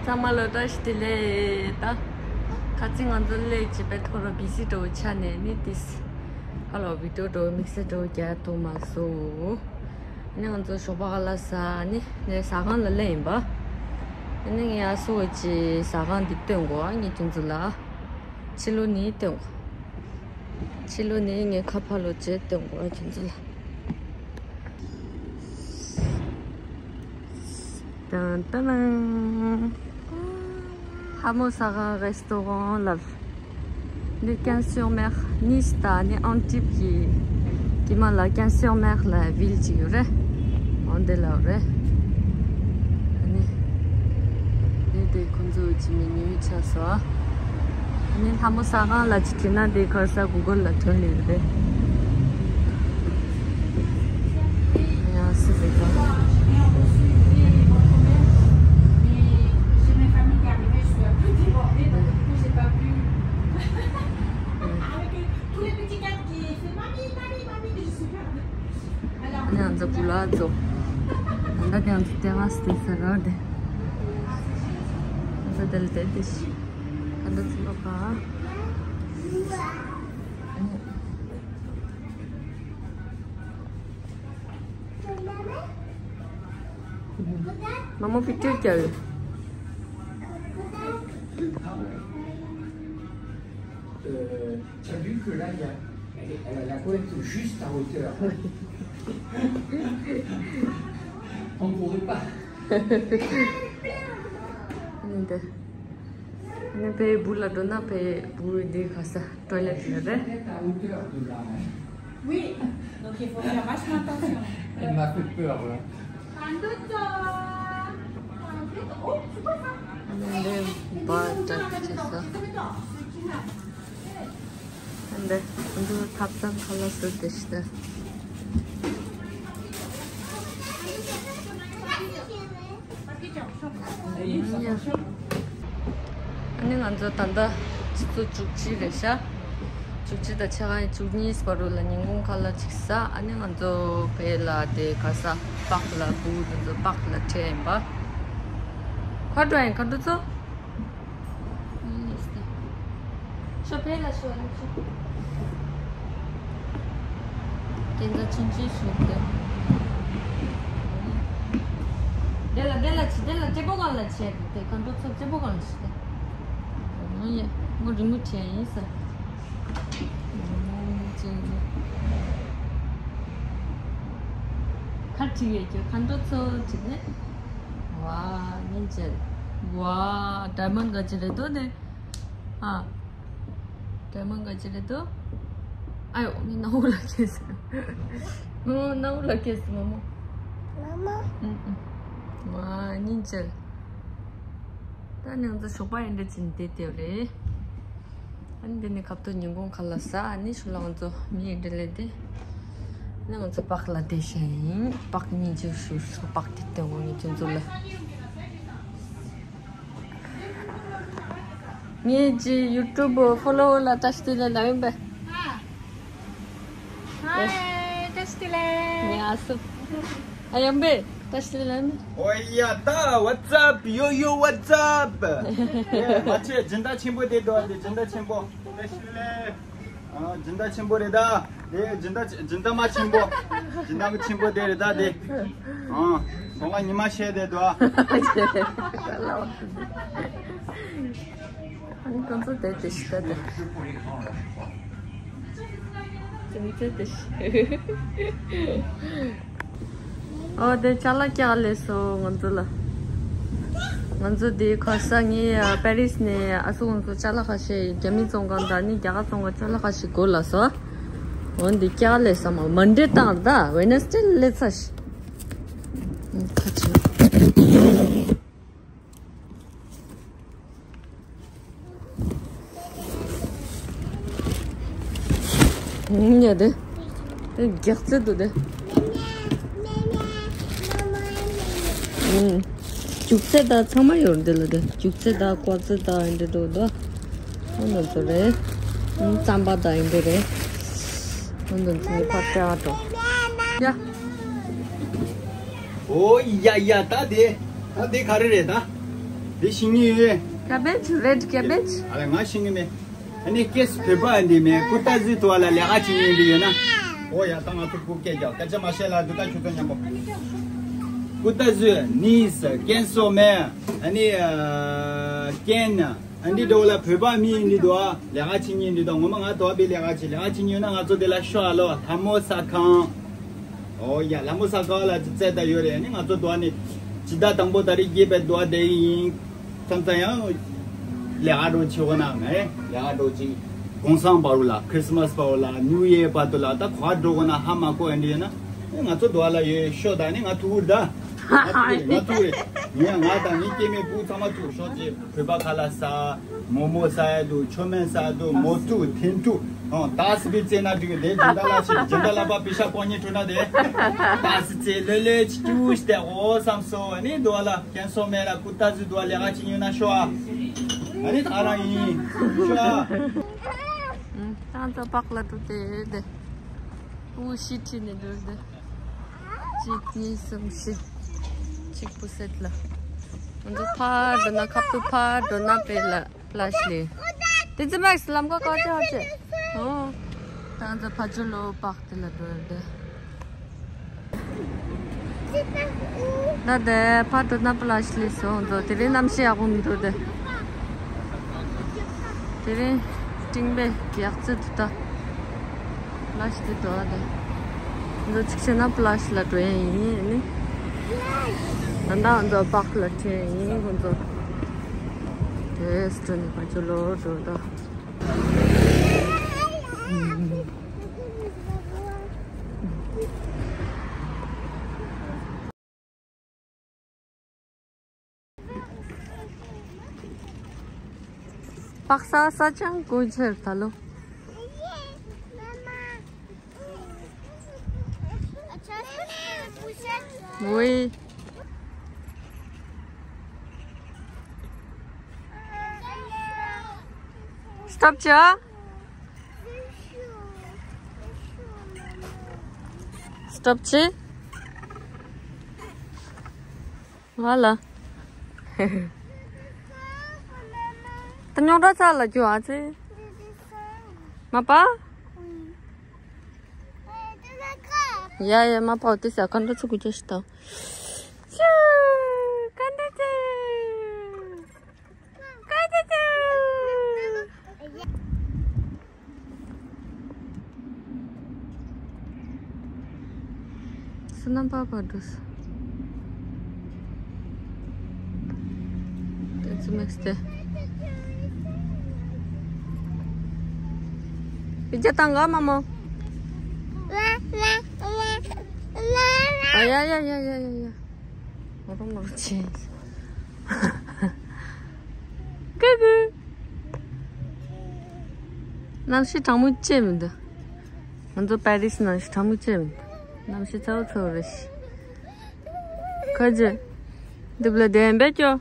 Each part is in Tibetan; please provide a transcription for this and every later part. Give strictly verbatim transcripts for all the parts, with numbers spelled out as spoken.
ཚང་མ་ལ་བཀྲ་ཤིས་བདེ་ལེགས། ད་ཁ་ཚིག་ང་ཚོ་སླེབས་བྱས་པའི་ཐོག་རུ་བི་སི་འགྲོ་ཆ་ནས་ནི་ཏིས་ཧ་ལོ་བི་ཌིའོ་འགྲོ་དམིགས་བསལ་འགྲོ་རྒྱག་ཐུབ་མ་སོང་། ནི་ང་ཚོ་ཞོགས་པ་ཁ་ལག་ཟ་ནི་ནས་ཟ་ཁང་ལ་སླེབས་ཡིན་པ། ནི་ངས་ཨ་སོ་ཅི་ཟ་ཁང་འདི་སྟོན་གོ་ངས་ཁྱོད་ཚོ་ལ། ཕྱི་ལོགས་ནས་སྟོན་གོ་ཕྱི་ལོགས་ནས་ངས་ཁ་ཕར་ལོག་བྱས་སྟོན་གོ་ཁྱོད་ཚོ་ལ། དང་དང་། ལྷ་མོ་ཟ་ཁང་རེ་སི་ཏོ་རོང་ལབ། འདི་ཀན་སུར་མེར་ནིས་དང་ནི་ཨན་ཊིབ་ཀྱི་ཀྱི་མ་ལ་ཀན་སུར་མེར་ལ་བིལ་ཅིག་ཡོད་རེད། འོན་ཏེ་ལབ་རེད། ཨ་ནི། ནི་དེ་ཁོང་ཚོ་ཅི་མི་ཉུང་ཆགས་སོ། ཨ་ནི་ལྷ་མོ་ཟ་ཁང་ལ་ཅིག་དྲིས་ན་དེ་ག་ས་གུ་གལ་ལ་ཐོན་ལེ་རེད། ཡང་སི་བེ་ཀ་ཨ་ནི་ང་ཚོ་བུ་ལ་ཚོ། ད་ལྟ་ང་ཚོ་ལྟེ་བ་སྟེ་ས་ར་དེ། ང་ཚོ་དེ་ལ་བསྡད་དེ་ཤི། ད་ལྟ་ཚོ་པ། མ་མོ་བི་ཌིའོ་རྒྱག་ཡོད། Euh, tu as vu que là, il y a, elle, elle a la couette juste à hauteur. On pourrait pas. ནི་པའི་བུ་ལ་འགྲོ་ན་པའི་བུ་འདི་ག་ས་ཊོའི་ལེཊ་ཡོད་རེད། Oui, donc il faut faire vachement attention. Elle m'a fait peur, là. འདི་བ་ཏྲ་ཁ་ཆེ་ས། འདི་འདི་ཐབ་ཚང་ཁ་ལ་སུ་དེ་ཤི་ད། ཨ་ནི་ང་ཚོ་ད་ལྟ་ཆུ་ཚོད་བཅུ་གཅིག་རེད་ཤག་བཅུ་གཅིག་དང་ཕྱེད་ཀ་བཅུ་གཉིས་བར་དུ་ལ་ཉིན་གུང་ཁ་ལག་ཅིག་ཟ། ཨ་ནི་ང་ཚོ་བོད་ལ་དེ་ག་ས་པག་ལ་བུ་དེ་ཚོ་པག་ལ་ཁྲིད་ཡིན་པ། ཁ་འགྲོ་ཡིན་ཁ་འགྲོ་ཚོ། ཤོ་ཕེ་ལ་ཤོ་ལ་ཤོ། དེ་འདྲ་ཆུང་ཆུང་ཞིག་དེ། དེ་ལ་དེ་ལ་ཆི་དེ་ལ་ལྕེ་པོ་གང་ལ་ཆེ་དེ་གང་འགྲོ་ཚོ་ལྕེ་པོ་གང་ལ་ཆེ་དེ། ཨོ་ཡ། མོ་རི་མོ་ཆེ་ཡིན་ས། ཁ་ཁྲིག་ཡས་ཀྱི་གང་འགྲོ་ཚོ་ཁྲིག་ནས། ཝ། སྙིང་རྗེ། ཝ། ཌའི་མོན་ག་ཅི་རེད་དོ་དེ། ཨ། ཌའི་མོན་ག་ཅི་རེད་དོ། ཨ་ཡོ་ངའི་སྣ་བུག་ལ་སྐྱེས་སོང་། ངའི་སྣ་བུག་ལ་སྐྱེས་སོང་མ་མོ། མ་མོ། ཨུ་ཨུ། ཝ་སྙིང་རྗེ། ད་ནང་ཚོ་ཞོགས་པ་ཡིན་འདྲ་ཅིག་བསྡད་དེ་རེད། ཨ་ནི་འདི་ནི་ཁབ་ཏུ་ཉིན་གུང་ཁ་ལག་ཟ། ཨ་ནི་ཤུ་ལ་ང་ཚོ་མི་འདྲ་ལས་དེ། ནི་ང་ཚོ་པག་ལ་བསྡད་ཤེས་ཡིན། པག་སྙིང་རྗེ་ཞུ་སོ། པག་དེ་ལྟ་བུ་ངས་ཁྱོད་ཚོ་ལ། ངའི་ཅི་ཡུ་ཊུབ་ཕོ་ལོ་ཝར་ལ་བཀྲ་ཤིས་བདེ་ལེགས་ལབ་ཡིན་པས། ཧའེ། བཀྲ་ཤིས་བདེ་ལེགས། ངའི་ཨ་སུ། ཨ་ཡམ་པས་བཀྲ་ཤིས་བདེ་ལེགས་ལབ་ཡིན། ཨོ་ཡ་ད། What's up yo yo, what's up? ཨེ་མ་ཆེ་སྦྱིན་བདག་ཆེན་པོ་དེ་འགྲོ་དེ། སྦྱིན་བདག་ཆེན་པོ། བཀྲ་ཤིས་བདེ་ལེགས། ཨ། སྦྱིན་བདག་ཆེན་པོ་རེད་ད། དེ་སྦྱིན་བདག་སྦྱིན་བདག་མ་ཆེན་པོ། སྦྱིན་བདག་མ་ཆེན་པོ་དེ་རེད་ད་དེ། ཨ། དོ་ང་ཉི་མ་བཤད་དེ་དོ། ཨ་ནི་ཁོང་ཚོ་དེ་དེ་ཤི་ད་དེ། ཁྱིམ་མཚེས་དེ་ཤི། ཨོ་དེ་ཅ་ལག་བཀྱག་ལས་སོ་ང་ཚོ་ལ། ང་ཚོ་དེ་ཁ་ས་ངའི་པེ་རིས་ནས་ཨ་སུ་ང་ཚོ་ཅ་ལག་ཁ་ཤས་རྒྱ་མི་བཙོང་ཁང་དང་ནི་རྒྱ་གར་བཙོང་ཁང་ཅ་ལག་ཁ་ཤས་དགོས་ལ་སོ། འོན་ཏེ་བཀྱག་ལས་ས་མ་མན་ཌེ་བཏང་ད་ཝེ་ནེ་སི་ཌེ་ལས་ཚ་ཤི། ཁ་ཆེ། ཡ་དེ། དེ་རྒྱག་རྩལ་འདུག་དེ། ཨུམ། རྒྱུག་རྩལ་དང་ཚང་མ་ཡོད་འདི་ལ་དེ། རྒྱུག་རྩལ་དང་སྐོར་རྩལ་དང་འདི་འདུག་དོ། ཨ་ནི་ཚོ་རེད། ཨུམ། རྩམ་པ་དང་འདི་རེད། ཨ་ནི་ཚོ་ཕར་བལྟས་ཨ་འགྲོ། ཡ། ཨོ་ཡ་ཡ། ད་དེ། ད་དེ་ག་རེ་རེད་ད། དེ་ཤེས་ཀྱི་ཡོད། Cabbage, red cabbage. ཨ་ལ་ང་ཤེས་ཀྱི་མེད། ཨ་ནི་སྐད་བོད་པ་འདི་མེད་ཀུ་ཏ་ཟུ་དུ་བ་ལ་ལས་ཀ་བྱེད་མཁན་འདི་ཡོད་ན། ཨོ་ཡ་ད་ང་ཚོ་ཀུ་སྐད་རྒྱག་སྐད་ཆ་མ་བཤད་ལ་འདི་ལྟ་ཁྱོད་ཚོ་མཉམ་པོ། ཀུ་ཏ་ཟུ་ནིས་ཀན་སོ་མེ་ཨ་ནི་ཀན་ཨ་འདི་འདྲ་བོ་ལ་བོད་པ་མི་ཡིན་འདི་དུ་བ་ལས་ཀ་བྱེད་མཁན་འདི་དུ་ངོ་མ་ང་དུ་བ་པའི་ལས་ཀ་བྱེད་ལས་ཀ་བྱེད་མཁན་ཡོད་ན་ང་ཚོ་འདི་ལ་ཤོག་ཨ་ལོ་ལྷ་མོ་ས་ཁང་། ཨོ་ཡ་ལྷ་མོ་ས་ཁང་ལ་ཅི་བཙལ་ད་ཡོད་རེད། ཨ་ནི་ང་ཚོ་དུ་བ་ནི་ཇི་ལྟ་དང་པོ་ད་རེས་རྒྱས་པའི་དུ་བ་དེ་ཡིན། མཚམས་མཚམས་ཡང་ལས་ཀ་འགྲོ་ཆེ་བོ་ན་ངས་ལས་ཀ་འགྲོ་ཅིག་གུང་སེང་བར་ལ་ཁྲིས་མས་བར་ལ་ནིའུ་ཡེར་བར་དུ་ལ་ད་ག་འགྲོ་དགོས་ན་ཧ་མ་གོ་ཨེ་འདྲ་ཡོད་ན་ང་ཚོ་དུ་བ་ལ་ཡོད་ཤོག་ད་ནི་ང་ཐུག་རེད་ད། ང་ཐུག་རེད་ང་ཐུག་རེད། ངས་ང་དང་ངའི་སྐྱེ་དམན་བུ་ཚང་མ་ཐུག་ཤོག་ཅེས་བོད་པ་ཁ་ལག་ཟ། མོག་མོག་ཟ་ཡ་འདུག་ཆོ་མེན་ཟ་འདུག་མོ་ཐུག་ཐེན་ཐུག་ཨོ་ཏཱ་སི་པི་རྩེ་ན་འགྲིག་གི་དེ་སྦྱིན་བདག་ལ་ཞིག་སྦྱིན་བདག་ལ་པ་པི་ཤ་ཀོ་ཉི་ཁྲོ་ན་དེ་ཏཱ་སི་རྩེ་ལོས་ལོས་ཅིག་ཀྱུ་ཞིག་དེ་འོ་བསམ་སོ་ཨ་ནི་འདུག་བ་ལ། ཀན་སོ་མེ་ལ་ཀུ་ཏ་ཟུ་དུ་བ་ལས་ཀ་ཅིག་ཉོས་ན་ཤོག་ཨ། ཨ་ནི་ད་རང་ཡིན་ཤོག་ཨ། ཏང་ཙ་པག་ལ་འགྲོ་དེ་དེ། ཨུ་ཤི་ཁྲི་ནས་འགྲོ་དེ། གཅིག་གཉིས་གསུམ་བཞི། གཅིག་པུ་སེད་ལ། ང་ཚོ་ཕར་འགྲོ་ན་ཁ་ཕུ་ཕར་འགྲོ་ན་པེ་ལ་པ་ལ་ཤི་ལེ། དེ་ཙི་མེག་སི་ལམ་ཀ་ཀ་ཅི་ཧ་ཅེ། ཨོ། ཏང་ཙ་ཕ་ཇོ་ལོ་པག་དེ་ལ་འགྲོ་དེ། ད་དེ་ཕར་འགྲོ་ན་པ་ལ་ཤི་ལེ་སོང་ཚོ་དེ་རིང་གནམ་གཤིས་ཡག་པོ་མི་འདུག་དེ། དེ་རིང་སྤྲིན་པས་ཡག་རྩེད་དུ་ད་པ་ལ་ཤི་དེ་འགྲོ་བ་དེ། ཚོ་གཅིག་བྱས་ན་པ་ལ་ཤི་ལ་འགྲོ་ཡ་ཡིན་ནི། ད་ལྟ་ང་ཚོ་པག་ལ་འཕྲད་ཡིན་ཁོང་ཚོ། དེ་སི་ཊོན་ནི་ཕ་ཇོ་ལོ་འགྲོ་ད། པག་ས་ས་ཅང་གོ་ཆེར་ད་ལོ། ཝེ། སྟོབ་ཅི། སྟོབ་ཅི། ང་ལ། ད་རྙོག་དྲ་ཚ་ལ་རྒྱུ་ཨ་ཙི། མ་པ། ཡ་ཡ་མ་པ་དེ་ས་ག་འདྲ་ཚུགས་ཀྱི་ཞིག་དང་། ཅུ། ག་འདྲ་ཚུགས། ག་འདྲ་ཚུགས། སོ་ནམ་པ་པ་འགྲོ་སོང་། དེ་ཚོ་མེག་སི་དེ། བི་ཇ་དང་ག་མ་མོ། ཨ་ཡ་ཡ་ཡ་ཡ་ཡ་ཡ། མོ་རོ་མོ་རོ་ཆེ། ཀུ་ཀུ། གནམ་གཤིས་གྲང་མོ་ཅི་མི་འདུག་ང་ཚོ་པེ་རིས་གནམ་གཤིས་གྲང་མོ་ཅི་མི་འདུག་གནམ་གཤིས་ཚ་བོ་ཚ་བོ་རེད་ཤི། ཁ་ཅི། འདི་བ་ལ་བདེན་པས་ཀྱོ།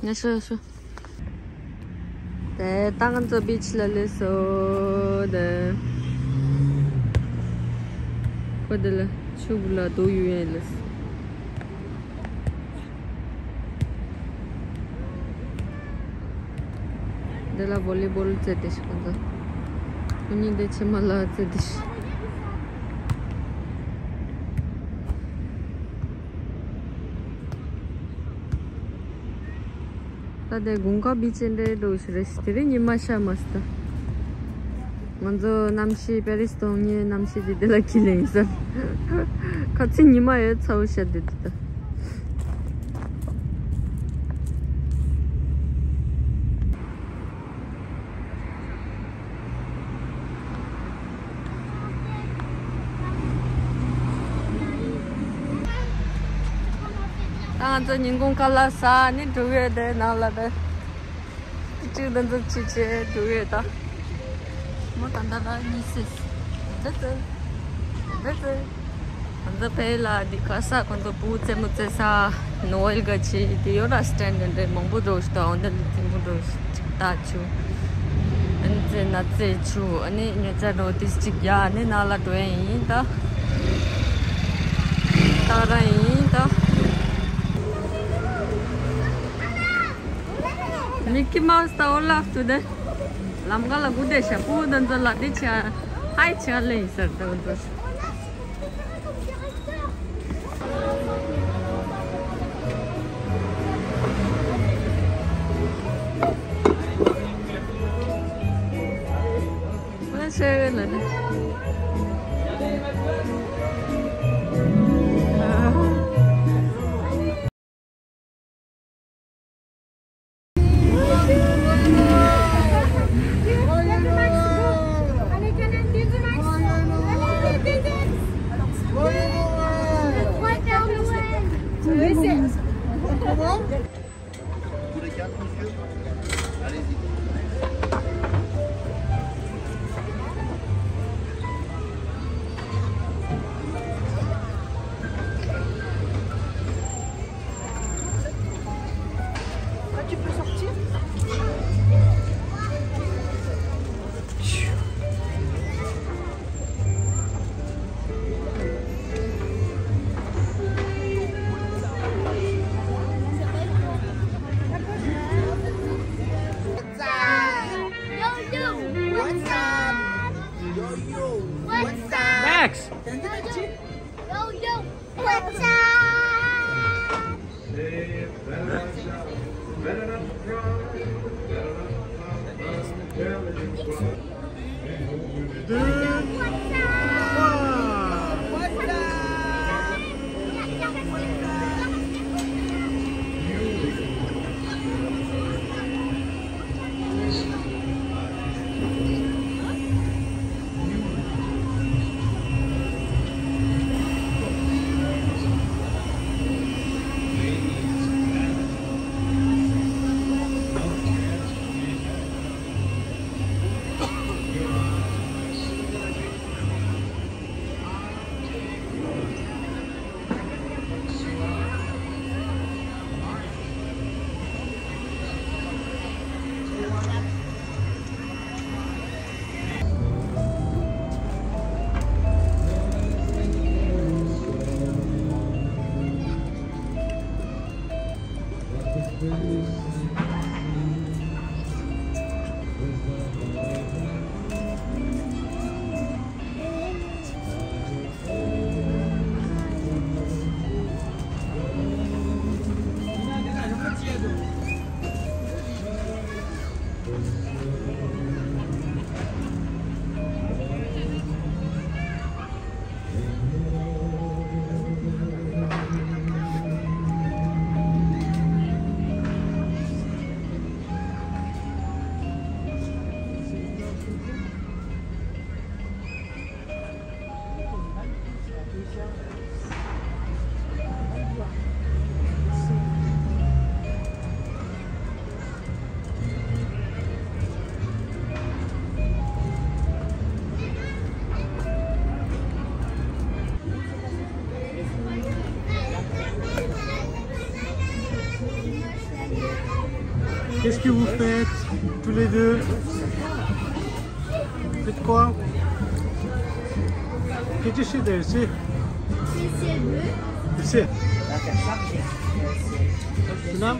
ཡ་ཤོ་ཡ་ཤོ། དེ་ད་ང་ཚོ་བི་ཆི་ལ་སླེབས་སོང་དེ། ཁོ་དེ་ལ་ཆུ་བུ་ལ་རྡོ་ཡུ་ཡན་ལ། འདི་ལ་བོ་ལི་བོལ་རྩེད་དེ་ཤི་གང་ཚ། ཁོ་གཉིས་འདི་ཕྱི་མ་ལ་རྩེད་དེ་ཤི། ད་དེ་དགུན་ཁ་བི་ཆེན་འདྲའི་འགྲོ་ཞིག་རེད་ཤི། དེ་རིང་ཉི་མ་ཤར་མ་སོང་ད། ང་ཚོ་གནམ་གཤིས་པེ་རིས་གཏོང་ཉེ་གནམ་གཤིས་དེ་དེ་ལ་ཁྱི་ལེན་ས། ཁ་ཚིག་ཉི་མ་ཡོད་ཚ་བོ་ཤར་དེ་དུ་ད། ད་ང་ཚོ་ཉིན་གུང་ཁ་ལག་ཟ་ནི་འགྲོ་གི་ཡོད་དེ་ནང་ལ་དེ། ཅིག་འདི་ཚོ་ཅི་བྱེད་འགྲོ་གི་ཡོད་ད། མོ་ད་ད་ལ་གཉིས་སྲིད། འདི་ཚོ། འདི་ཚོ། ང་ཚོ་བལ་ལ་འདི་ག་ས་ཁོང་ཚོ་བུ་རྩེད་མོ་རྩེ་ས། ནོ་ཝེལ་ག་ཆེ་དེ་ཡོད་ར་སི་ཊེན་ཌི་འདྲ་མང་པོ་འགྲོ་ཞིག་ད་འོ་འདི་ལ་རྩེད་མོ་འགྲོ་ཞིག་ཅིག་ད་ཆུ། རེད་ན་རྩེ་ཆུ་ཨ་ནི་ཉོ་ཆ་འགྲོ་དུས་གཅིག་ཡ་ཨ་ནི་ནང་ལ་འགྲོ་ཡ་ཡིན་ད། ད་ར་ཡིན་ད། མི་ཀི་མའུ་སི་དང་ཨོ་ལ་ཕ་ཚོ་དེ་ལམ་ཁ་ལ་སྒུག་བསྡད་ཤག་པུ་དང་ཚོ་ལ་འདི་ཆ་ཧའི་ཆ་ལེ་ཡིན་ཟེར་དེ་ཚོ། Ah, tu peux sortir ? Yo, yo, what's up? Yo, yo, what's up? Max! Yo, yo, what's up? Deux, trois. Qu'est-ce que vous faites tous les deux ? Vous faites quoi ? Qu'est-ce que c'est ici ? Ici. Ici. Sinon ?